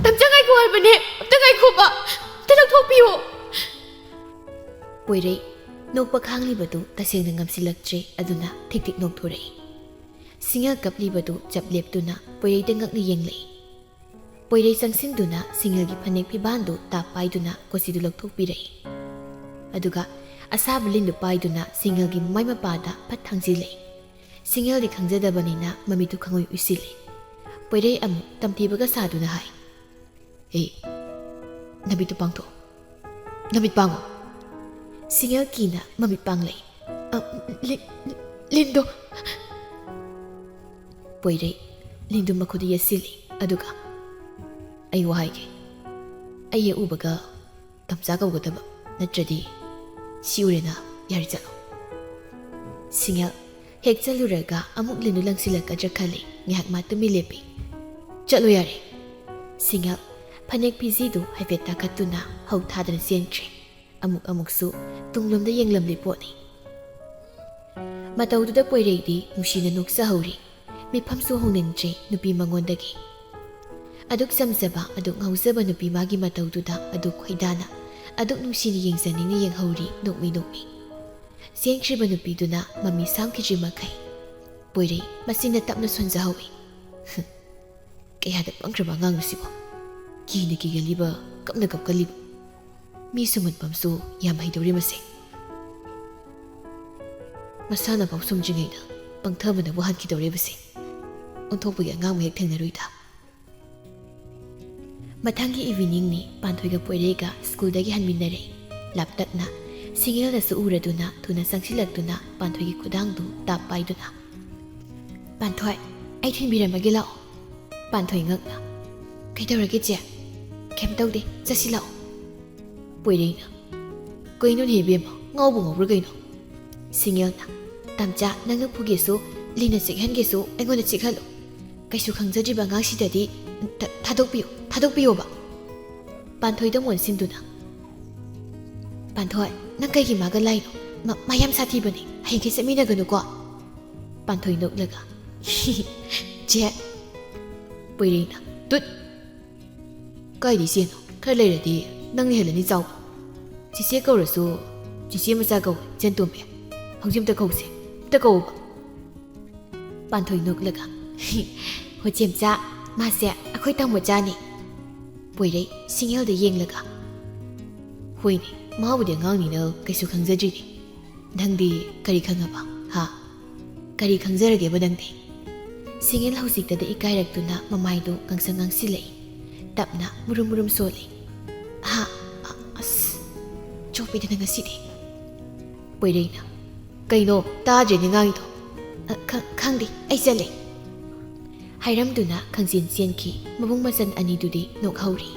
ꯇꯝꯆꯥ, ꯉꯥꯏꯈꯣ ꯍꯥꯏꯕꯅꯦ! ꯑꯝꯇ ꯉꯥꯏꯈꯣꯕ! ꯑꯝꯇ ꯂꯧꯊꯣꯛꯄꯤꯌꯣ!" ꯄꯣꯏꯔꯩ ꯅꯣꯛꯄ ꯈꯥꯡꯂꯤꯕꯗꯨ ꯇꯁꯦꯡꯅ ꯉꯝꯁꯤꯜꯂꯛꯇ꯭ꯔꯦ, ꯑꯗꯨꯅ ꯊꯤꯛ ꯊꯤꯛ ꯅꯣꯛꯊꯣꯔꯛꯏ꯫ ꯁꯤꯡꯉꯦꯜ ꯀꯞꯂꯤꯕꯗꯨ ꯆꯞ ꯂꯦꯞꯇꯨꯅ ꯄꯣꯏꯔꯩꯗ ꯉꯛꯅ ꯌꯦꯡꯂꯛꯏ꯫ ꯄꯣꯏꯔꯩ ꯆꯪꯁꯤꯟꯗꯨꯅ ꯁꯤꯡꯉꯦꯜꯒꯤ ꯐꯅꯦꯛ ꯐꯤꯕꯥꯟꯗꯨ ꯇꯥꯞ ꯄꯥꯏꯗꯨꯅ ꯀꯣꯆꯤꯗꯨ ꯂꯧꯊꯣꯛꯄꯤꯔꯛꯏ꯫ ꯑꯗꯨꯒ ꯑꯁꯥꯕ ꯂꯤꯟꯗꯨ ꯄꯥꯏꯗꯨꯅ ꯁꯤꯡꯉꯦꯜꯒꯤ ꯃꯃꯥꯏ ꯃꯄꯥꯗ ꯐꯠ ꯊꯥꯡꯖꯤꯜꯂꯛꯏ꯫ ꯁꯤꯡꯉꯦꯜꯗꯤ ꯈꯪꯖꯗꯕꯅꯤꯅ ꯃꯃꯤꯠꯇꯨ ꯈꯪꯎꯏ ꯎꯏꯁꯤꯜꯂꯤ꯫ ꯄꯣꯏꯔꯩ ꯑꯃꯨꯛ ꯇꯝꯊꯤꯕꯒ ꯁꯥꯗꯨꯅ ꯍꯥꯏ, "ꯑꯦ, ꯅꯃꯤꯠꯇꯨ ꯄꯥꯡꯊꯣꯛꯑꯣ꯫ ꯅꯃꯤꯠ ꯄꯥꯡꯉꯣ꯫" ꯁꯤꯡꯉꯦꯜ ꯀꯤꯅ ꯃꯃꯤꯠ ꯄꯥꯡꯂꯛꯏ꯫ "ꯑ, ꯂꯤ-, ꯂꯤꯟꯗꯣ꯫" ꯄꯣꯏꯔꯩ ꯂꯤꯟꯗꯨ ꯃꯈꯨꯠꯇ ꯌꯦꯠꯁꯤꯜꯂꯤ, ꯑꯗꯨꯒ, "ꯑꯩ ꯋꯥ ꯍꯥꯏꯒꯦ꯫ ꯑꯩ ꯍꯦꯛ ꯎꯕꯒ ꯇꯝꯆꯥ ꯀꯧꯒꯗꯕ, ꯅꯠꯇ꯭ꯔꯗꯤ ꯁꯤ ꯎꯔꯦꯅ, ꯌꯥꯔꯦ, ꯆꯠꯂꯣ꯫" ꯁꯤꯡꯉꯦꯜ ꯍꯦꯛ ꯆꯠꯂꯨꯔꯒ ꯑꯃꯨꯛ ꯂꯤꯟꯗꯨ ꯂꯪꯁꯤꯜꯂꯛꯀꯗ꯭ꯔꯥ ꯈꯜꯂꯤ꯫ ꯉꯥꯏꯍꯥꯛ ꯃꯥ ꯇꯨꯃꯤꯟ ꯂꯦꯞꯄꯤ꯫ "ꯆꯠꯂꯣ ꯌꯥꯔꯦ꯫" ꯁꯤꯡꯉꯦꯜ ꯐꯅꯦꯛ ꯐꯤꯖꯤꯗꯨ ꯍꯥꯏꯐꯦꯠ ꯇꯥꯈꯠꯇꯨꯅ ꯍꯧ ꯊꯥꯗꯅ ꯆꯦꯟꯈ꯭ꯔꯦ꯫ ꯑꯃꯨꯛ ꯑꯃꯨꯛꯁꯨ ꯇꯨꯡꯂꯣꯝꯗ ꯌꯦꯡꯂꯝꯂꯤ ꯄꯣꯠꯅꯤ꯫ ꯃꯇꯧꯗꯨꯗ ꯄꯣꯏꯔꯩꯗꯤ ꯅꯨꯡꯁꯤꯅ ꯅꯣꯛꯆꯍꯧꯔꯤ꯫ ꯃꯤꯐꯝꯁꯨ ꯍꯣꯡꯅꯤꯡꯗ꯭ꯔꯦ ꯅꯨꯄꯤ ꯃꯉꯣꯟꯗꯒꯤ꯫ ꯑꯗꯨꯛ ꯆꯝꯖꯕ, ꯑꯗꯨꯛ ꯉꯥꯎꯖꯕ ꯅꯨꯄꯤ ꯃꯥꯒꯤ ꯃꯇꯧꯗꯨꯗ ꯑꯗꯨꯛ ꯈꯣꯏꯗꯥꯅ, ꯑꯗꯨꯛ ꯅꯨꯡꯁꯤꯅ ꯌꯦꯡꯖꯅꯤꯡꯅ ꯌꯦꯡꯍꯧꯔꯤ ꯅꯣꯛꯃꯤ ꯅꯣꯛꯃꯤ꯫ ꯆꯦꯟꯈ꯭ꯔꯤꯕ ꯅꯨꯄꯤꯗꯨꯅ ꯃꯃꯤ ꯁꯥꯝꯈꯤꯗ꯭ꯔꯤ ꯃꯈꯩ ꯄꯣꯏꯔꯩ ꯃꯆꯤꯟꯅ ꯇꯞꯅ ꯁꯣꯟꯖꯍꯧꯏ꯫ "ꯀꯌꯥꯗ ꯄꯪꯈ꯭ꯔꯕ ꯑꯉꯥꯡꯅꯣ ꯁꯤꯕꯣ? ꯀꯤꯅ ꯀꯤꯒꯜꯂꯤꯕ, ꯀꯞꯅ ꯀꯞꯀꯜꯂꯤꯕ꯫ ꯃꯤ ꯁꯨꯝꯍꯠꯄꯝꯁꯨ ꯌꯥꯝ ꯍꯩꯗꯧꯔꯤ ꯃꯁꯦ꯫ ꯃꯁꯥꯅ ꯐꯥꯎ ꯁꯨꯝꯗ꯭ꯔꯤꯉꯩꯗ ꯄꯪꯊꯕꯅꯕꯨ ꯍꯥꯟꯈꯤꯗꯧꯔꯤꯕꯁꯦ꯫ ꯑꯣꯟꯊꯣꯛꯄꯒꯤ ꯑꯉꯥꯡꯕ ꯍꯦꯛ ꯊꯦꯡꯅꯔꯨꯏꯗ꯫" ꯃꯊꯪꯒꯤ ꯏꯚꯤꯅꯤꯡꯅꯤ꯫ ꯄꯥꯟꯊꯣꯏꯒ ꯄꯣꯏꯔꯩꯒ ꯁ꯭ꯀꯨꯜꯗꯒꯤ ꯍꯟꯃꯤꯟꯅꯔꯦ꯫ ꯂꯥꯞꯇꯛꯅ ꯁꯤꯡꯉꯦꯜꯗꯁꯨ ꯎꯔꯗꯨꯅ ꯊꯨꯅ ꯆꯪꯁꯤꯜꯂꯛꯇꯨꯅ ꯄꯥꯟꯊꯣꯏꯒꯤ ꯈꯨꯗꯥꯡꯗꯨ ꯇꯥꯞ ꯄꯥꯏꯗꯨꯅ, "ꯄꯥꯟꯊꯣꯏ, ꯑꯩ ꯊꯤꯟꯕꯤꯔꯝꯃꯒꯦ ꯂꯥꯛꯑꯣ꯫" ꯄꯥꯟꯊꯣꯏ ꯉꯛꯅ, "ꯀꯩꯗꯧꯔꯒꯦ ꯆꯦ?" "ꯀꯩꯝ ꯇꯧꯗꯦ, ꯆꯠꯁꯤ ꯂꯥꯛꯑꯣ꯫" ꯄꯣꯏꯔꯩꯅ, "ꯀꯩꯅꯣꯅꯦ ꯏꯕꯦꯝꯃ, ꯉꯥꯎꯕ ꯉꯥꯎꯕ꯭ꯔꯥ ꯀꯩꯅꯣ?" ꯁꯤꯡꯉꯦꯜꯅ, "ꯇꯥꯝꯆꯥ, ꯅꯪꯅ ꯐꯨꯒꯦꯁꯨ, ꯂꯤꯟꯅ ꯆꯤꯛꯍꯟꯒꯦꯁꯨ ꯑꯩꯉꯣꯟꯗ ꯆꯤꯛꯍꯜꯂꯨ꯫ ꯀꯩꯁꯨ ꯈꯪꯖꯗ꯭ꯔꯤꯕ ꯑꯉꯥꯡꯁꯤꯗꯗꯤ ꯊ-, ꯊꯥꯗꯣꯛꯄꯤꯌꯨ, ꯊꯥꯗꯣꯛꯄꯤꯌꯣꯕ꯫" ꯄꯥꯟꯊꯣꯏꯗ ꯃꯣꯟꯁꯤꯟꯗꯨꯅ, "ꯄꯥꯟꯊꯣꯏ, ꯅꯪ ꯀꯩꯒꯤ ꯃꯥꯒ ꯂꯥꯏꯅꯣ? ꯃ-, ꯃꯥ ꯌꯥꯝ ꯁꯥꯊꯤꯕꯅꯦ, ꯍꯌꯦꯡꯈꯩ ꯆꯠꯃꯤꯟꯅꯒꯅꯨꯀꯣ꯫" ꯄꯥꯟꯊꯣꯏ ꯅꯣꯛꯂꯒ, "ꯆꯦ꯫" ꯄꯣꯏꯔꯩꯅ, "ꯇꯨꯠ! ꯀꯥꯏꯗ ꯏꯆꯦꯅꯣ? ꯈꯔ ꯂꯩꯔꯗꯤ ꯅꯪꯅ ꯍꯦꯜꯂꯅꯤ ꯆꯥꯎꯕ꯫ ꯆꯤꯆꯦ ꯀꯧꯔꯁꯨ ꯆꯤꯆꯦ ꯃꯆꯥ ꯀꯧ, ꯏꯆꯟ ꯇꯣꯝꯕꯤ꯫ ꯍꯧꯖꯤꯛ ꯑꯝꯇ ꯀꯧꯁꯦ, ꯑꯝꯇ ꯀꯧꯕ꯫" ꯄꯥꯟꯊꯣꯏ ꯅꯣꯛꯂꯒ, "ꯍꯣ ꯆꯦꯝꯆꯥ, ꯃꯥꯁꯦ ꯑꯩꯈꯣꯏ ꯇꯥꯃꯣꯆꯥꯅꯤ꯫" ꯄꯣꯏꯔꯩ ꯁꯤꯡꯉꯦꯜꯗ ꯌꯦꯡꯂꯒ, "ꯍꯣꯏꯅꯦ, ꯃꯥꯕꯨꯗꯤ ꯑꯉꯥꯡꯅꯤꯅ ꯀꯩꯁꯨ ꯈꯪꯖꯗ꯭ꯔꯤꯅꯦ꯫ ꯅꯪꯗꯤ ꯀꯔꯤ ꯈꯪꯉꯕ, ꯍꯥ? ꯀꯔꯤ ꯈꯪꯖꯔꯒꯦꯕ ꯅꯪꯗꯤ?" ꯁꯤꯡꯉꯦꯜ ꯍꯧꯖꯤꯛꯇꯗ ꯏꯀꯥꯏꯔꯛꯇꯨꯅ ꯃꯃꯥꯏꯗꯨ ꯉꯥꯡꯁꯪ ꯉꯥꯡꯁꯤꯜꯂꯛꯏ꯫ ꯇꯞꯅ ꯃꯨꯔꯨꯝ ꯃꯨꯔꯨꯝ ꯁꯣꯜꯂꯤ꯫ "ꯍꯥ? ꯑ-, ꯑꯁ, ꯆꯣꯞꯄꯤꯗꯅ ꯉꯁꯤꯗꯤ꯫" ꯄꯣꯏꯔꯩꯅ, "ꯀꯩꯅꯣ? ꯇꯥꯗ꯭ꯔꯦꯅꯦ ꯉꯥꯡꯉꯤꯗꯣ꯫" "ꯑ, ꯈ-, ꯈꯪꯗꯦ, ꯑꯩ ꯆꯠꯂꯦ꯫" ꯍꯥꯏꯔꯝꯗꯨꯅ ꯈꯪꯆꯦꯟ ꯆꯦꯟꯈꯤ꯫ ꯃꯕꯨꯡ ꯃꯆꯟ ꯑꯅꯤꯗꯨꯗꯤ ꯅꯣꯛꯍꯧꯔꯤ꯫